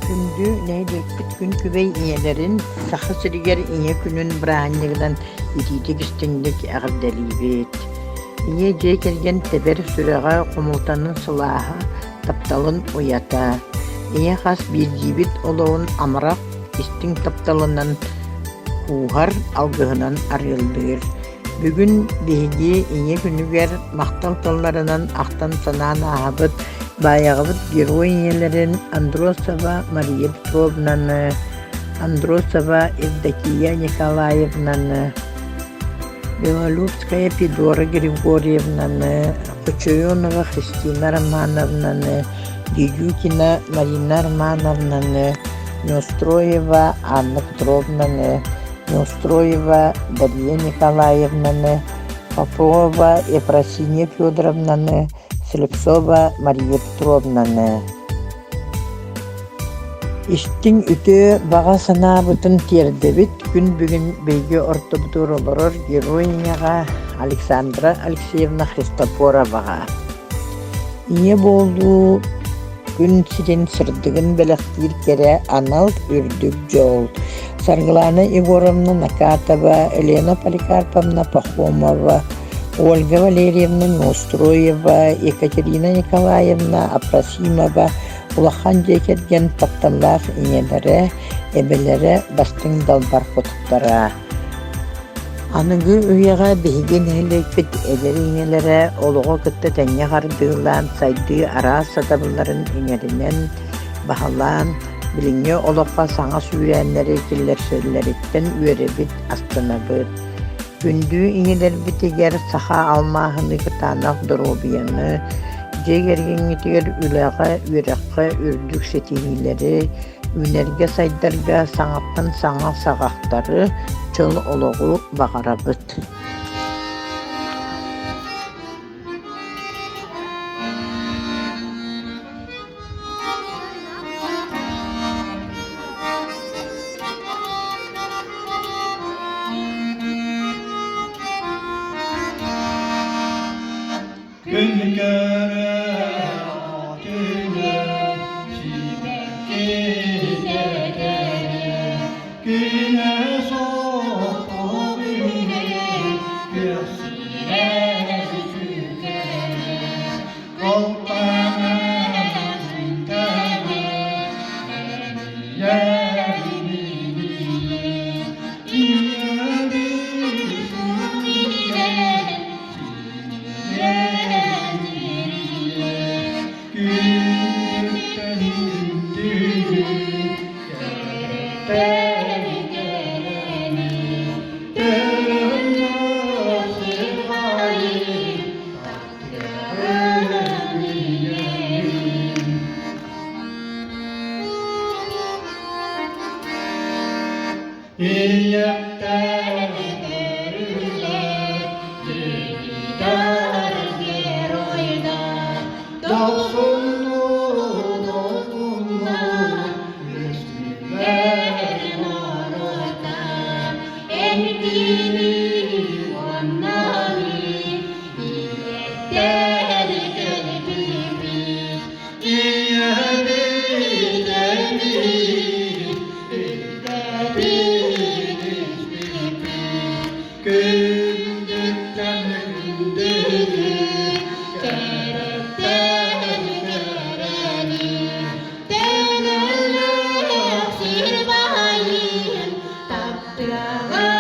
Күндү нэһилиэкпит күн күбэй ийэлэрин Саха сиригэр Ийэ күнүн бырааһынньыгынан итиитик-истиҥник эҕэрдэлиибит. Ийэ дьиэ кэргэн тэбэр сүрэҕэ хомултанын сылааһа, тапталын уйата. Ийэ хас биирдиибит олоҕун амарах, истиҥ тапталынан кууһар, алгыһынан арыаллыыр. Бүгүн биһиги Ийэ күнүгэр махтал тылларынан ахтан-санаан ааһабыт баайаҕабыт герой ийэлэрин Андросова Мария Петровнаны, Андросова Евдокия Николаевнаны, Белолюбская Федора Григорьевнаны, Хочоенова Христина Романовнаны, Дедюкина Марина Романовнаны, Неустроева Анна Петровнаны, Неустроева Дарья Николаевнаны, Попова Ефросинья Федоровнаны, Слепцова Мария Петровнаны. Истиҥ үтүө баҕа санаабытын тиэрдэбит күн бүгүн биһиги ортобутугар олорор герой ийэҕэ Александра Алексеевна Христофороваҕа. Ийэ буолуу күн сирин сырдыгын бэлэхтиир кэрэ анал үрдүк дьол. Саргылана Егоровна Накатова, Елена Поликарповна Пахомова, Ольга Валерьевна Неустроева, Екатерина Николаевна Апросимова улахан дьиэ кэргэн тапталлаах ийэлэрэ, эбэлэрэ, бастыҥ далбар хотуттара. Аныгы үйэҕэ биһиги нэһилиэкпит эдэр ийэлэрэ олоҕу кытта тэҥҥэ хардыылаан сайдыы араас сатабылларын иҥэринэн, баһылаан, билиҥҥи олоххо саҥа сүүрээннэри киллэрсэллэриттэн үөрэбит, астынабыт. Күндү ийэлэрбитигэр саха алмааһыныы кытаанах доруобуйаны, дьиэ кэргэҥҥитигэр үлэҕэ, үөрэххэ үрдүк ситиһиилэри, үүнэргэ-сайдарга саҥаттан саҥа саҕахтары, чөл олоҕу баҕарабыт. Күн көрө түнэ сибэккитэ кэрэ күнэ суох үүнэр күөх сирэй сүтэрэ Култаҕа сүнтэҕэ Таптыаҕа.